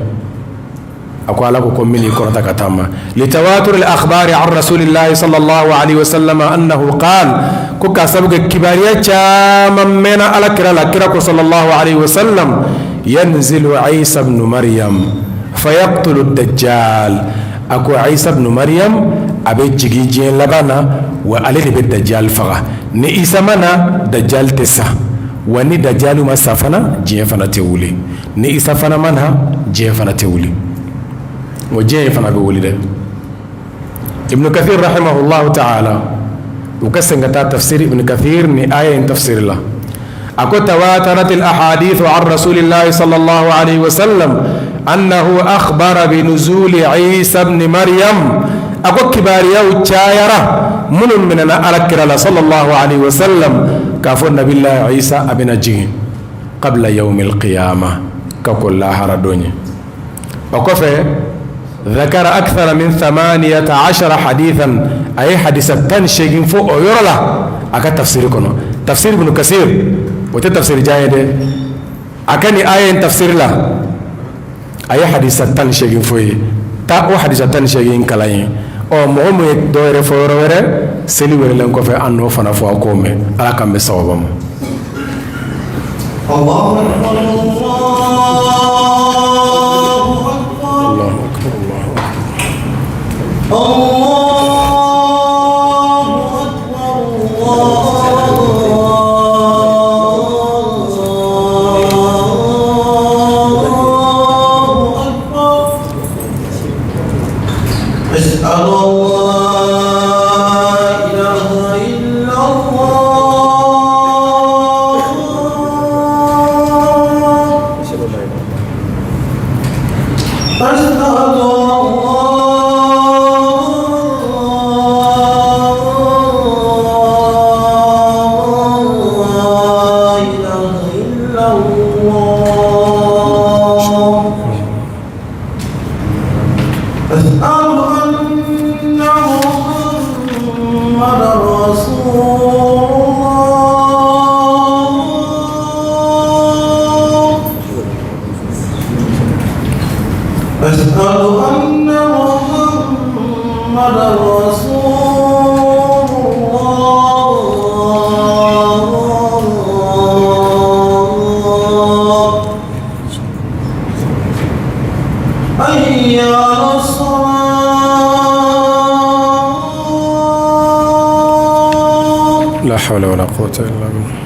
a ko Ala ko n bɛn'i kɔrɔta ka taa ma, litawatur al-akhbari an rasulillahi sallallahu alaihi wasallam annahu qal, ko k'a sabu kɛ kibariya caman mɛnna Ala kira la, kira ko sallallahu alaihi wasallam, yanzilu Isa ibn Maryam fayaqtulu dajjal, a ko Isa ibn Maryam a bɛ jigin diɲɛ laban na, wa ale de bɛ dajjal faga. Ni Isa ma na, dajjal tɛ sa, wa ni dajjal ma sa fana, diɲɛ fana tɛ wuli. Ni Isa fana ma na, diɲɛ fana tɛ wuli, o diɲɛ in fana bɛ wuli dɛ. Ibn Kathir rahimahullahu ta'ala, u ka segin ka taa tafsir Ibn Kathir ni aya in tafsir la, a ko tawatarat al ahadith an rasulillahi sallallahu alaihi wasallam annahu akhbara bi nuzuli Isa ibn Maryam, a ko kibariyaw cayara Minnu minɛna Ala kira la sallallahu alaihi wasallam k'a fɔ nabila Isa a bɛna jigin qabla yawmil qiyama, ka kɔn lahara don ɲɛ. O kɔfɛ, dhakara akthara min 18 hadithan, a ye hadisa 18 fɔ o yɔrɔ la a ka tafsiri kɔnɔ. Tafsir Ibn Kasir, o tɛ tafsiri jan ye dɛ. A ka nin aya in tafsiri la, a ye hadisa 18 fɔ ye. Taa o hadisa 18 kalan ye. Ɔ, mɔgɔ min ye dɔ wɛrɛ fɔ yɔrɔ wɛrɛ, seli wɛrɛlen kɔfɛ, an n'o fana fɔ, aw k'o mɛn. Ala k'an bɛn sawaba ma. Allahu akbar, La hawla wala quwwata illa billah.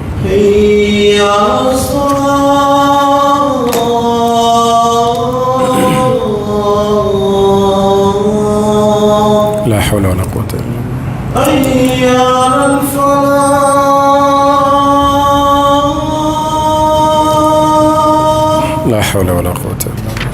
La hawla wala quwwata illa billah. La hawla wala quwwata illa billah.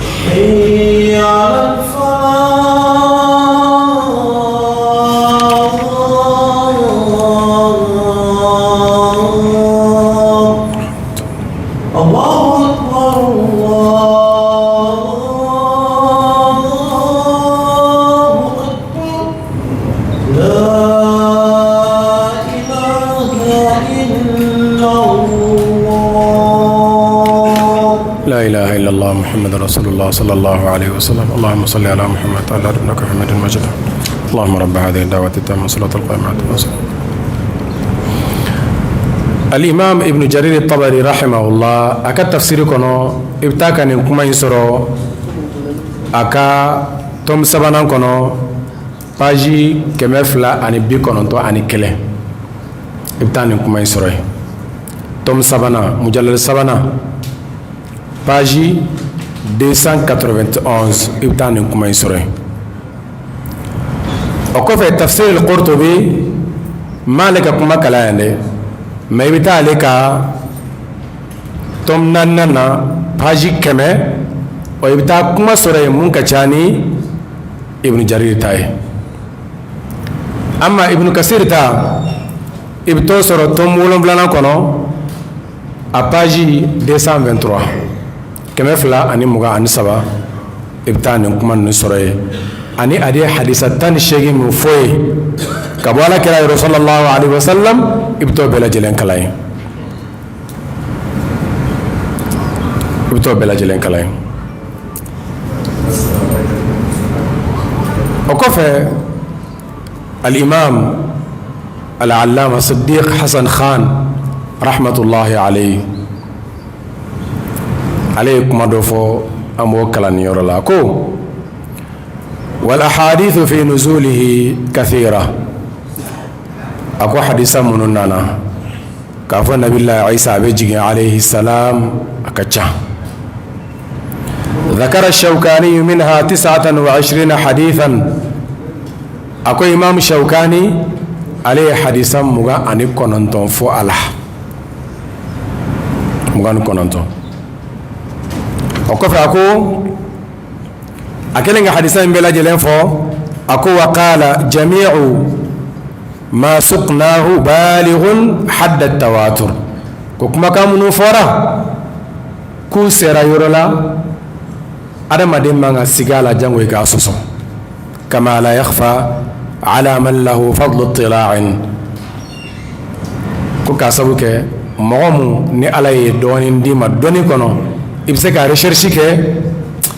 لا إله إلا الله محمد رسول الله صلى الله عليه وسلم. اللهم صل على محمد وعلى آل إنك حميد مجيد. اللهم رب هذه الدعوة التامة والصلاة القائمة. الإمام ابن جرير الطبري رحمه الله a ka tafsiri kɔnɔ, i bɛ taa ka nin kuma in sɔrɔ a ka tome sabanan kɔnɔ, page 291, i bɛ taa nin kuma in sɔrɔ yen. Tome sabanan, mujallal sabanan, page 291, i bɛ taa nin kuma in sɔrɔ yen. O kɔfɛ, tafsir al-Qurtubi, n m'ale ka kuma kalan yan dɛ, mais i bɛ taa ale ka tome naaninan na, page 100, ɔ, i bɛ taa kuma sɔrɔ yen mun ka ca ni Ibn Jarir ta ye. Amma Ibn Kasir ta, i bɛ t'o sɔrɔ tome wolonfilanan kɔnɔ, a page 223, 223, i bɛ taa nin kuma ninnu sɔrɔ yen. Ani a ye hadisa 18 min fɔ yen ka bɔ Ala kira yɔrɔ sallallahu alaihi wasallam, i bɛ t'o bɛɛ lajɛlen kalan yen, i bɛ t'o bɛɛ lajɛlen kalan yen. O kɔfɛ, al-imam al-allama Siddiq Hassan Khan rahmatullahi alayhi, ale ye kuma dɔ fɔ, an b'o kalan nin yɔrɔ la, ko wal ahadithu fi nuzulihi kathira. A ko hadisa minnu nana k'a fɔ nabila Isa a bɛ jigin alayhi salam, a ka ca. ذكر الشوكاني منها 29 حديثا. A ko imam Shawkani, ale ye hadisa 29 fɔ a la, 29. O kɔfɛ, a ko a kɛlen ka hadisa in bɛɛ lajɛlen fɔ, a ko wa qala jami'u Ma suqnahu balighun hadda tawatur, ko kumakan minnu fɔra k'u sera yɔrɔ la, adamaden man ka siga a la, jango i k'a sɔsɔ. Kama la yakhfa ala man lahu fadlu ittila'in, ko k'a sabu kɛ mɔgɔ mun ni Ala ye dɔɔnin d'i ma dɔnni kɔnɔ, i bɛ se ka recherche kɛ,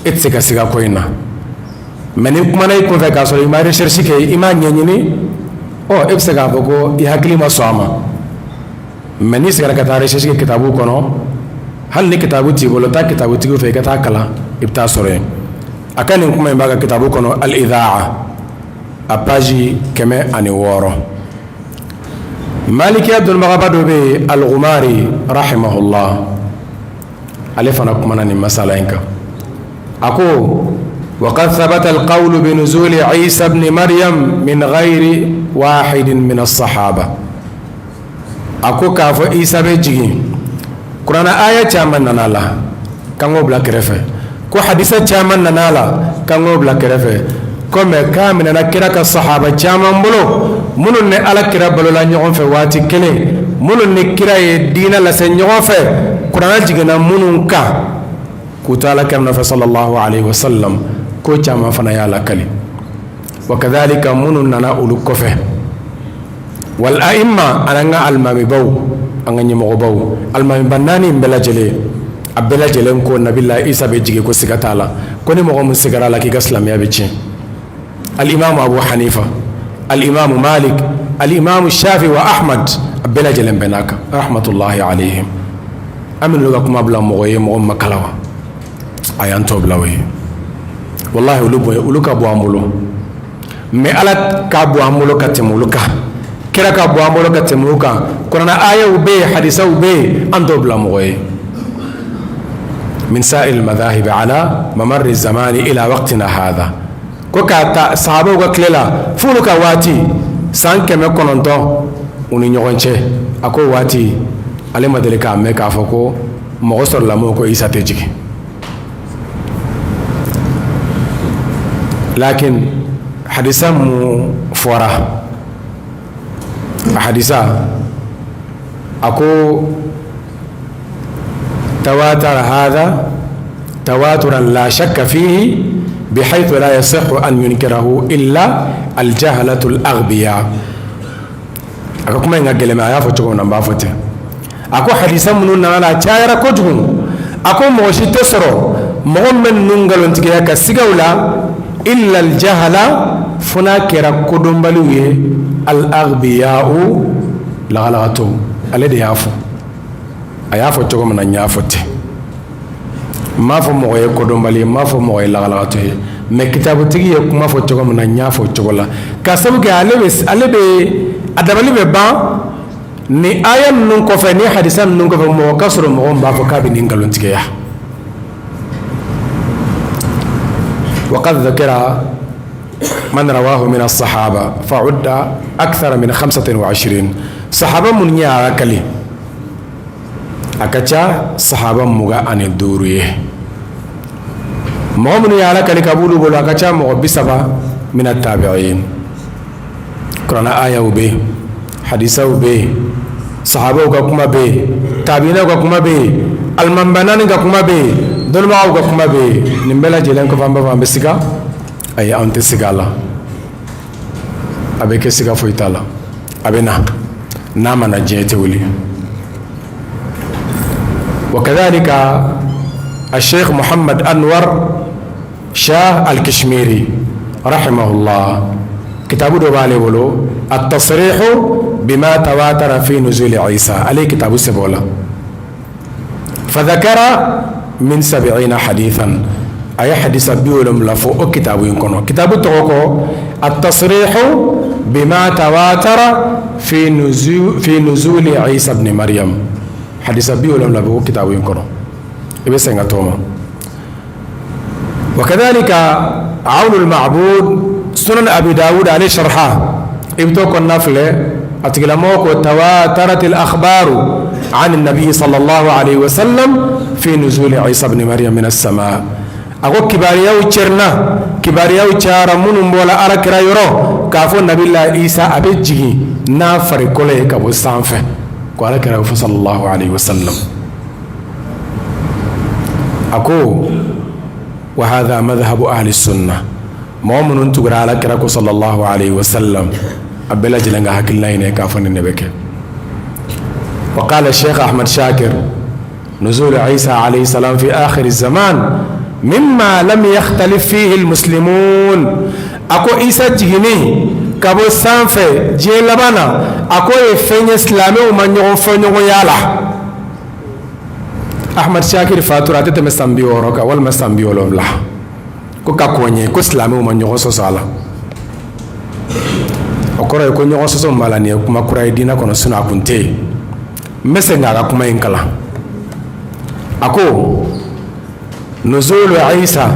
e tɛ se ka siga ko in na. Mais ni kumana i kunfɛ k'a sɔrɔ i ma recherche kɛ, i m'a ɲɛɲini, ɔ e bɛ se k'a fɔ ko i hakili ma sɔn a ma. Mais n'i seginna ka taa recherche kɛ kitabu kɔnɔ, hali ni kitabu t'i bolo, taa kitabutigiw fɛ, i ka taa kalan, i bɛ taa sɔrɔ yen. A ka nin kuma in b'a ka kitabu kɔnɔ, Al-Idhaa, a page 106. Malikiya dɔnnibagaba dɔ bɛ yen, Al-Ghumari rahimahullah, ale fana kumana nin masala in kan. A ko: وقد ثبت القول بنزول عيسى ابن مريم من غير واحد من الصحابة. A ko k'a fɔ Isa bɛ jigin, kuranɛ aya caman nana la, k'an k'o bila kɛrɛfɛ. Ko hadisa caman nana la, k'an k'o bila kɛrɛfɛ. Ko mais k'a minɛna kira ka sahaba caman bolo, minnu ni Ala kira balola ɲɔgɔn fɛ waati kelen, minnu ni kira ye diinɛ lase ɲɔgɔn fɛ, kuranɛ jiginna minnu kan k'u to Ala kira nɔfɛ sallallahu alaihi wasallam, ko caman fana y'a lakali. Wa kadhalika minnu nana olu kɔfɛ, wal a'imma, an ka alimamibaw, an ka ɲɛmɔgɔbaw, alimamiba naani in bɛɛ lajɛlen, a bɛɛ lajɛlen ko nabila Isa bɛ jigin, ko siga t'a la, ko ni mɔgɔ min sigara a la, k'i ka silamɛya bɛ tiɲɛ. Alimamu Abu Hanifa, alimamu Malik, alimamu Shafi wa Ahmad, a bɛɛ lajɛlen bɛnn'a kan, rahmatullahi alayhim. An bɛ ka kuma bila mɔgɔ ye, mɔgɔ ma kala wa, a y'an tɔ bila o ye. Wallahi, olu bonya, olu ka bɔ an bolo, mais Ala ka bɔ an bolo ka tɛmɛ olu kan, kira ka bɔ an bolo ka tɛmɛ olu kan. Kuranɛ ayaw bɛ yen, hadisaw bɛ yen, an t'o bila mɔgɔ ye. من سائر المذاهب على ممر الزمان إلى وقتنا هذا, ko k'a ta sahabaw ka tile la f'olu ka waati san 900 u ni ɲɔgɔn cɛ, a ko waati ale ma deli k'a mɛn k'a fɔ ko mɔgɔ sɔrɔla mun ko Isa tɛ jigin. Lakin hadisa mun fɔra, a hadisa, a ko تواتر هذا تواترا لا شك فيه بحيث لا يصح أن ينكره إلا الجهلة الأغبياء. A ka kuma in ka gɛlɛn, a y'a fɔ cogo min na, n b'a fɔ ten. A ko hadisa minnu nana la, a cayara kojugu. A ko mɔgɔ si tɛ sɔrɔ mɔgɔ min bɛ ninnu nkalontigiya ka siga u la, illa aljahala, fo n'a kɛra kodɔnbaliw ye, al aghbiya'u, lagalagatɔw. Ale de y'a fɔ, a y'a fɔ cogo min na, n y'a fɔ ten. N m'a fɔ mɔgɔ ye kodɔnbali ye, n m'a fɔ mɔgɔ ye lagalagatɔ ye, mais kitabutigi ye kuma fɔ cogo min na, n y'a fɔ cogo la, ka sabu kɛ ale bɛ a dabali bɛ ban ni aya ninnu kɔfɛ, ni hadisa ninnu kɔfɛ, mɔgɔ ka sɔrɔ mɔgɔ min b'a fɔ k'a bɛ nin nkalontigiya. وقد ذكر من رواه من الصحابة فعد أكثر من 25. Sahaba mun y'a lakali, a ka ca sahaba 25 ye. Mɔgɔ minnu y'a lakali ka b'olu bolo, a ka ca mɔgɔ 30 mina tabi'in. Kuranɛ ayaw bɛ yen, hadisaw bɛ yen, sahabaw ka kuma bɛ yen, tabiinaw ka kuma bɛ yen, alimamiba naani ka kuma bɛ yen, dɔnnibagaw ka kuma bɛ yen. Nin bɛɛ lajɛlen kɔfɛ, an b'a fɔ an bɛ siga? Ayi, an tɛ siga a la. A bɛ kɛ, siga foyi t'a la. A bɛ na, n'a ma na, diɲɛ tɛ wuli. وكذلك الشيخ محمد أنور شاه الكشميري رحمه الله، kitabu dɔ b'ale bolo, التصريح بما تواتر في نزول عيسى. Ale kitabu sɛbɛn o la, فذكر من 70 حديثا. A ye hadisa 70 fɔ o kitabu in kɔnɔ. Kitabu tɔgɔ ko التصريح بما تواتر في نزول عيسى ابن مريم. Hadisa 70 bɛ o kitabu in kɔnɔ, i bɛ segin ka t'o ma. وكذلك عون المعبود، سنن أبي داود عليه شرحه، i bɛ t'o kɔnɔna filɛ. A tigilamɔgɔ ko تواترت الأخبار عن النبي صلى الله عليه وسلم في نزول عيسى بن مريم من السماء. A ko kibariyaw cɛrinna, kibariyaw cayara minnu bɔra Ala kira yɔrɔ k'a fɔ nabila Isa a bɛ jigin. n'a farikolo ye ka bɔ sanfɛ. Ko ala kira fɔ sallallahu alaihi wasallam, a ko wa hadha madhhabu ahli sunna. Mɔgɔ minnu tugura ala kira ko sallallahu alaihi wasallam, a bɛɛ lajɛlen ka hakilina ɲini k'a fɔ nin de bɛ kɛ. Wa qala Sheikh Ahmad Shakir nuzul Isa alayhi salam fi akhir zaman mimma lam yakhtalif fihi almuslimun. A ko Isa jiginni ka bɔ sanfɛ diɲɛ laban na, a ko ye fɛn ye silamɛw ma ɲɔgɔn fɔ ɲɔgɔnya la. Ahmad Shakir fatura a tɛ tɛmɛ san 60 kan walima san 70. Ko ka kɔn ye ko silamɛw ma ɲɔgɔn sɔsɔ a la. O kɔrɔ ye ko ɲɔgɔn sɔsɔ min b'a la, nin ye kuma kura ye diinɛ kɔnɔ, sinon a kun tɛ yen. N bɛ segin k'a ka kuma in kalan. A ko nuzulu Isa,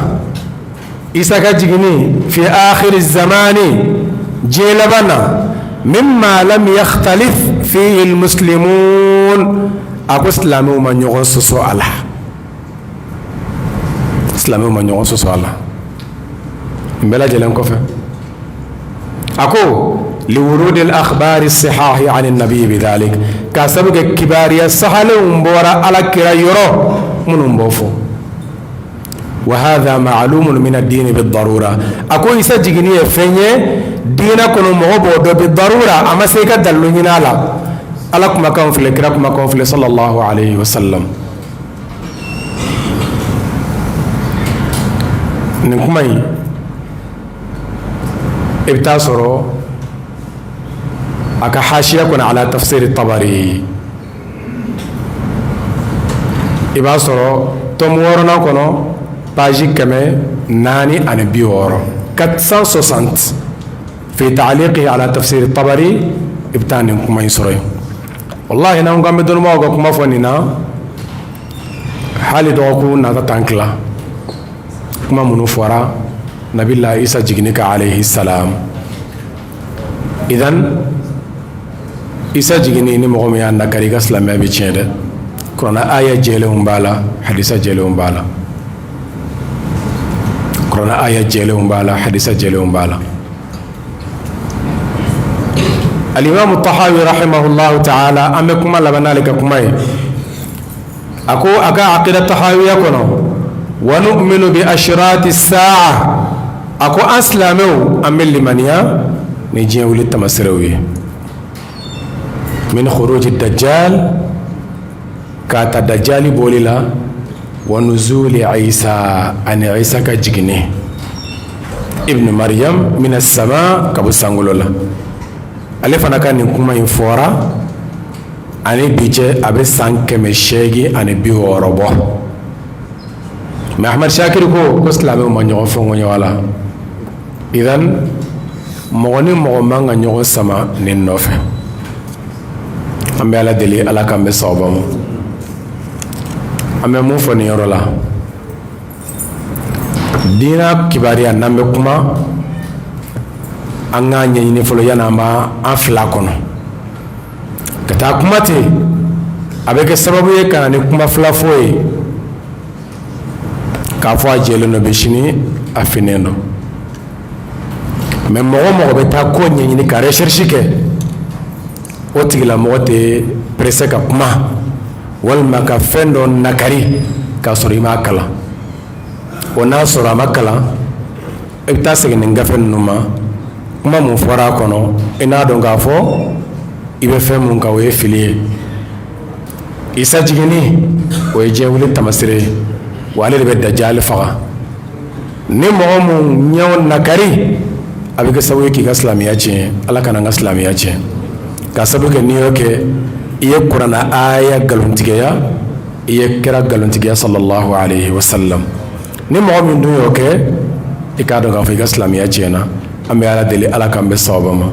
Isa ka jiginni, fi akhiri zamani, diɲɛ laban na, mimma lam yakhtalif fihi almuslimun. A ko silamɛw ma ɲɔgɔn sɔsɔ a la, silamɛw ma ɲɔgɔn sɔsɔ a la. Nin bɛɛ lajɛlen kɔfɛ, a ko liwurudi al-akhbari sihahi ani nabi bidhalik, k'a sabu kɛ kibaruya sahalenw bɔra ala kira yɔrɔ minnu b'o fɔ. Wa hadha ma'lumun min ad-din bid-darura. A ko Isa jiginni ye fɛn ye diinɛ kɔnɔ, mɔgɔ b'o dɔn bid-darura, a ma se i ka dalilu ɲini a la. Ala kumakan filɛ, kira kumakan filɛ sallallahu alayhi wa sallam. Nin kuma in, i bɛ taa sɔrɔ a ka hashiya kɔnɔ ala tafsiri Tabari, i b'a sɔrɔ tome wɔɔrɔnan kɔnɔ, page 460, 460, fi ta'liqi ala tafsiri Tabari, i bɛ taa nin kuma in sɔrɔ yen. Wallahi, n'an ko an bɛ dɔnnibagaw ka kuma fɔ nin na, hali dɔgɔkun nata t'an tila. Kuma minnu fɔra nabila Isa jiginni kan alayhi salam. Idan Isa jiginni, ni mɔgɔ min y'a nakari, i ka silamɛya bɛ tiɲɛ dɛ. Kuranɛ aya jɛlenw b'a la, hadisa jɛlenw b'a la. Kuranɛ aya jɛlenw b'a la, hadisa jɛlenw b'a la. Alimamu Tahawi rahimahullahu ta'ala, an bɛ kuma laban n'ale ka kuma ye. A ko a ka aqida tahawiya kɔnɔ, wa nu'minu bi ashrati sa'a. A ko an silamɛw, an bɛ limaniya ni diɲɛ wuli tamaserew ye, min khuruji dajjal, k'a ta dajjali bɔli la, wa nuzuli Isa, ani Isa ka jiginni, ibn Maryam, min as-sama, ka bɔ sankolo la. Ale fana ka nin kuma in fɔra ani bi cɛ, a bɛ san 860 bɔ. Mais Ahmad Shakir ko silamɛw ma ɲɔgɔn fɔ ɲɔgɔn la. Idan mɔgɔ ni mɔgɔ man ka ɲɔgɔn sama nin nɔfɛ. An bɛ ala deli, ala k'an bɛ sawaba ma. An bɛ mun fɔ nin yɔrɔ la? Diinɛ kibaruya, n'an bɛ kuma, an k'a ɲɛɲini fɔlɔ yanni an b'an fila kɔnɔ ka taa kuma ten. A bɛ kɛ sababu ye ka na ni kuma fila fɔ ye, k'a fɔ a jɛlen don bi, sini a finnen don. Mais mɔgɔ mɔgɔ bɛ taa ko ɲɛɲini ka recherche kɛ, o tigilamɔgɔ tɛ pressé ka kuma walima ka fɛn dɔ nakari k'a sɔrɔ i m'a kalan. O n'a sɔrɔ a ma kalan, i bɛ taa segin nin gafe ninnu ma, kuma mun fɔra a kɔnɔ, i n'a dɔn k'a fɔ i bɛ fɛn mun kan, o ye fili ye. Isa jiginni, o ye diɲɛ wuli tamasire ye, wa ale de bɛ dajali faga. Ni mɔgɔ mun ɲɛw nakari, a bɛ kɛ sababu ye k'i ka silamɛya tiɲɛ. Ala kana an ka silamɛya tiɲɛ. Ka sababu kɛ n'i y'o kɛ, i ye kuranɛ aya nkalontigiya, i ye kira nkalontigiya sallallahu alayhi wa sallam. Ni mɔgɔ min dun y'o kɛ, i k'a dɔn k'a fɔ i ka silamɛya tiɲɛna. An bɛ ala deli, ala k'an bɛ sawaba ma.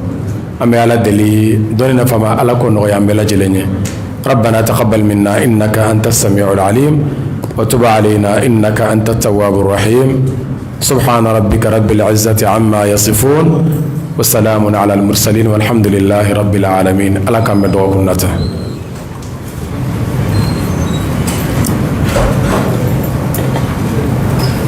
An bɛ ala deli, dɔnni nafa ma, ala k'o nɔgɔya an bɛɛ lajɛlen ye. ربنا تقبل منا إنك أنت السميع العليم وتب علينا إنك أنت التواب الرحيم. سبحان ربك رب العزة عما يصفون وسلام على المرسلين والحمد لله رب العالمين. ala k'an bɛ dɔgɔkun nata.